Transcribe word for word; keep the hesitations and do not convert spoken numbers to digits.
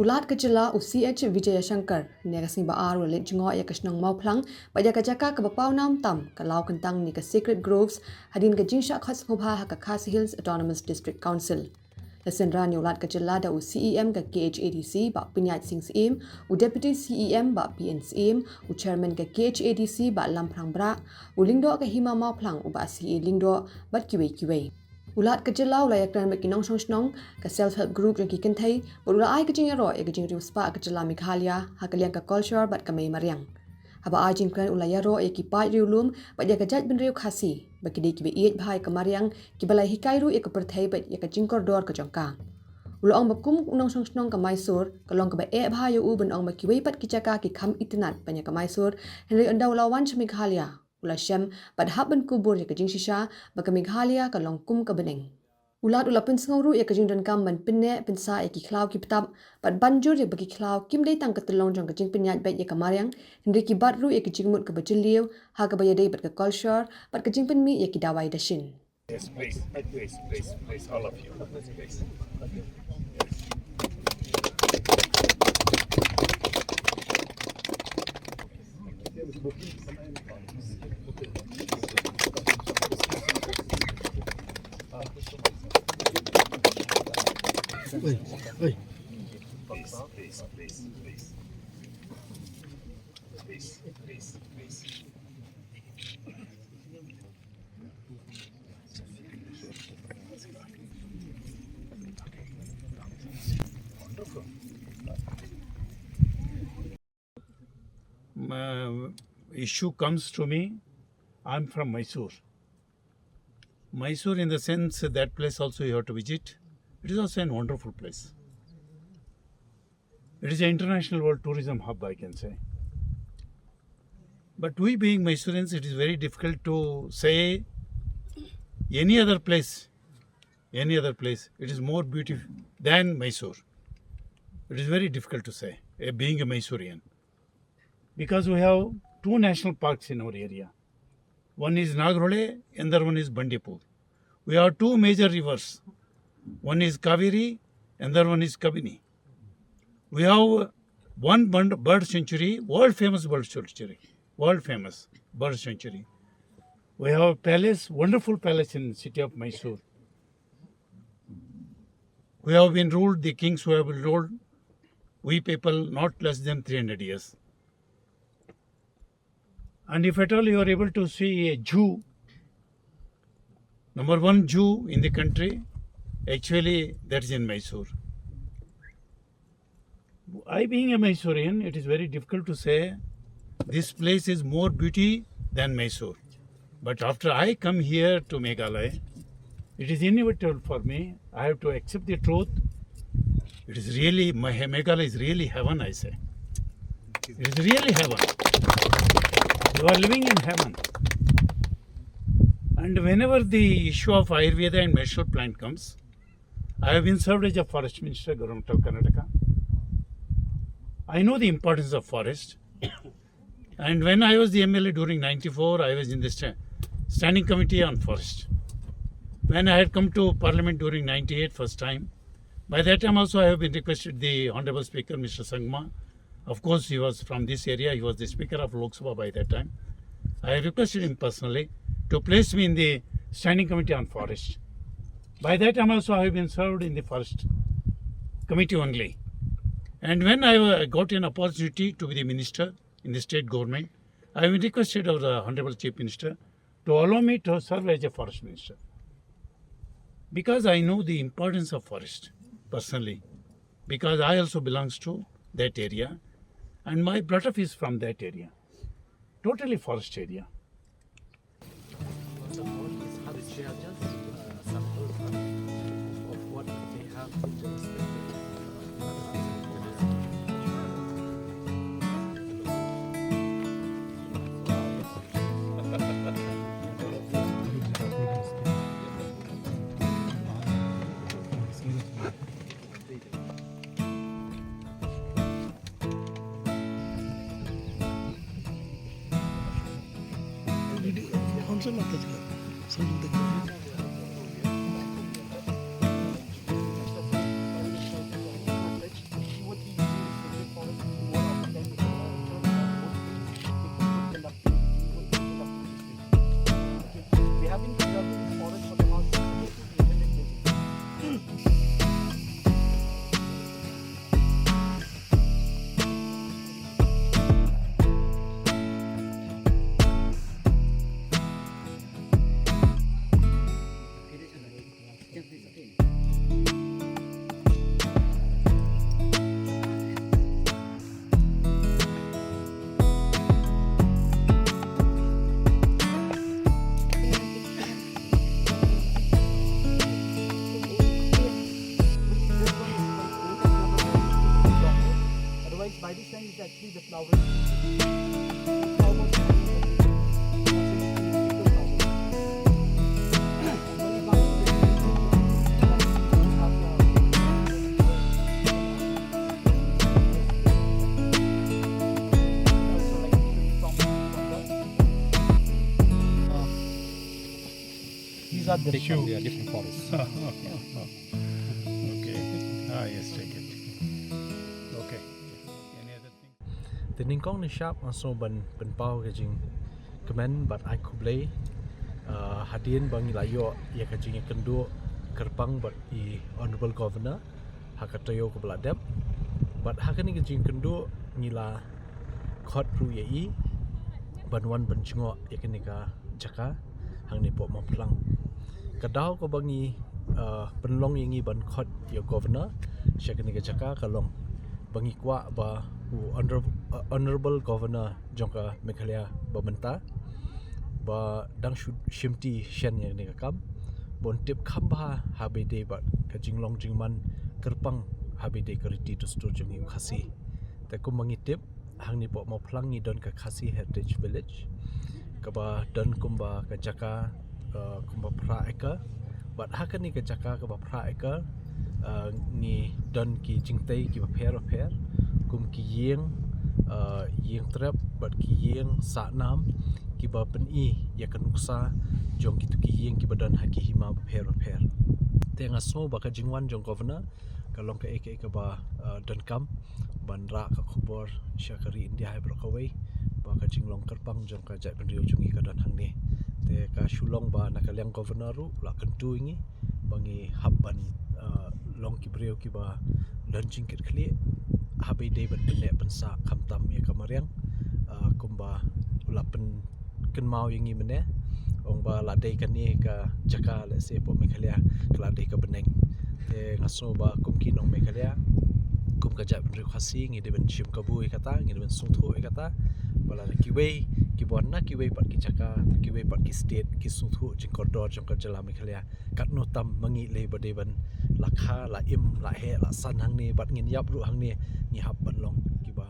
U Lat ka jylla u C H Vijayashankar, ne ka sngi ba ar u la leit jngoh ïa ka shnong Mawphlang, bad ïa ka jaka kaba paw nam tam, ka law kyntang ne ka Sacred Groves, hadien ka jingshah khot sngewbha ha ka Khasi Hills Autonomous District Council. La synran ïa u Lat ka jylla da u C E M ka K H A D C, Bah Pynïaid Sing Syiem, u Deputy C E M, Bah P N Syiem, u Chairman ka K H A D C, Bah Lamphrang Brah, u Lyngdoh ka Hima Mawphlang, u Bah C A Lyngdoh, bad kiwei kiwei. U Lat ka jylla u la ïakren bad ki nongshong shnong, ka self help group jong ki kynthei, bad u la ai ka jingïaroh ïa ka jingriewspah ka jylla Meghalaya, ha ka liang ka kolshor bad ka mei mariang. Haba ai jingkren u la ïaroh ïa ki paid riewlum, bad ïa ka jaitbynriew Khasi, ba ki dei kiba ïeit bha ïa ka mariang, kiba la hikai ruh ïa ka pyrthei bad ïa ka jingkordor ka jong ka. U la ong ba kum u nongshong shnong ka Mysore, ka long kaba eh bha ïa u ban ong ba kiwei pat ki jaka ki kham itynnad ban ïa ka Mysore, hynrei ynda u la wan sha Meghalaya, u la shem, bad hap ban kubur ïa ka jingshisha, ba ka Meghalaya ka long kum ka bneng. U Lat u la pynsngew ruh ïa ka jingdonkam ban pynneh pynsah ïa ki khlaw ki btap, bad ban jur ïa ba ki khlaw kim dei tang ka tyllong jong ka jingpynïaid beit ïa ka mariang, hynrei ki bat ruh ïa ka jingmut kaba jylliew, ha kaba ïadei bad ka kolshor, bad ka jingpynmih ïa ki dawai dashin. Yes, please, please, please, please, all of you. Please. Please, please, please, please. Please, please, please. Wonderful. Um, issue comes to me, I'm from Mysore. Mysore, in the sense that place also you have to visit. It is also a wonderful place. It is an international world tourism hub, I can say. But we being Mysoreans, it is very difficult to say any other place, any other place. It is more beautiful than Mysore. It is very difficult to say, eh, being a Mysorean. Because we have two national parks in our area. One is Nagrhole, another one is Bandipur. We have two major rivers. One is Kaveri, another one is Kabini. We have one bird, bird sanctuary, world famous bird sanctuary, world famous bird sanctuary. We have a palace, wonderful palace in city of Mysore. We have been ruled, the kings who have been ruled, we people not less than three hundred years. And if at all you are able to see a zoo, number one zoo in the country, actually that is in Mysore. I being a Mysorean, it is very difficult to say this place is more beauty than Mysore. But after I come here to Meghalaya, it is inevitable for me. I have to accept the truth. It is really, my, Meghalaya is really heaven, I say. It is really heaven. You are living in heaven. And whenever the issue of Ayurveda and medicinal plant comes, I have been served as a forest minister, Government of Karnataka. I know the importance of forest. And when I was the M L A during ninety-four, I was in the sta-, standing committee on forest. When I had come to parliament during ninety-eight first time, by that time also I have been requested the Honorable Speaker, Mister Sangma. Of course, he was from this area. He was the Speaker of Lok Sabha by that time. I requested him personally to place me in the standing committee on forest. By that time also, I have been served in the forest committee only. And when I uh, got an opportunity to be the minister in the state government, I have requested of the Honorable Chief Minister to allow me to serve as a forest minister. Because I know the importance of forest personally, because I also belongs to that area, and my brother is from that area, totally forest area. By this time is actually the flowering. Flowers. These are the different, they are different forests. Okay. Ah, yes, check it. Okay. Any other thing? Te nyngkong nyngshap nga sngew ban pynpaw ka jingkmen bad ai khublei, ah, hadien ba ngi la ïoh ïa ka jingïakynduh kyrpang bad i Honourable Governor ha ka taïew kaba la dep. Bad ha kane ka jingïakynduh ngi la khot ruh ïa i ban wan ban jngoh ïa kane ka jaka hangne hapoh Mawphlang. Ka daw kaba ngi, ah, pynlong ïa ngi ban khot ïa Governor sha kane ka jaka ka long ba ngi kwah ba u Honourable, ah, Honourable Governor jong ka Meghalaya ba mynta ba dang shu shimti shen ïa kane ka kam, ban tip kham bha ha ba ïadei bad ka jinglong jingman kyrpang ha ba ïadei ka riti dustur jong ngi u Khasi. Te kumba ngi tip, hangne hapoh Mawphlang ngi don ka Khasi Heritage Village, kaba don kumba ka jaka, eh, kumba phra acre. Bad ha kane ka jaka kaba phra acre, eh, ngi don ki jingtei kiba pher bapher, kum ki ïing, eh, ïing trep, bad ki ïing sahnam, kiba pyni ïa ka nuksa jong kito ki ïing kiba don ha ki hima bapher bapher. Te nga sngew ba ka jingwan jong Governor ka long kaei kaei kaba, eh, donkam ban rah ka khubor sha ka ri India hi baroh kawei ba ka jinglong kyrpang jong ka jaitbynriew jong ngi ka don hangne. Te ka shu long ba na ka liang Governor ruh la kyntu ïa ngi ba ngi hap ban, eh, long ki briew kiba don jingkitkhlieh ha ba ïadei ban pynneh pynsah khamtam ïa ka mariang, eh, kumba u la pyn kynmaw ïa ngi mynne, ong ba la dei kane ka jaka lehse hapoh Meghalaya ka la dei ka bneng. Te nga sngew ba kum ki nong Meghalaya, kum ka jaitbynriew Khasi, ngi dei ban shim kabu ïa kata, ngi dei ban sngewthuh ïa kata ba lada kiwei kiba wan na kiwei pat ki jaka, kiwei pat ki state ki sngewthuh jingkordor jong ka jylla Meghalaya, katno tam ma ngi lei ba dei ban la kha, la im, la heh, la san hangne, bad ngin ïap ruh hangne, ngi hap ban long kiba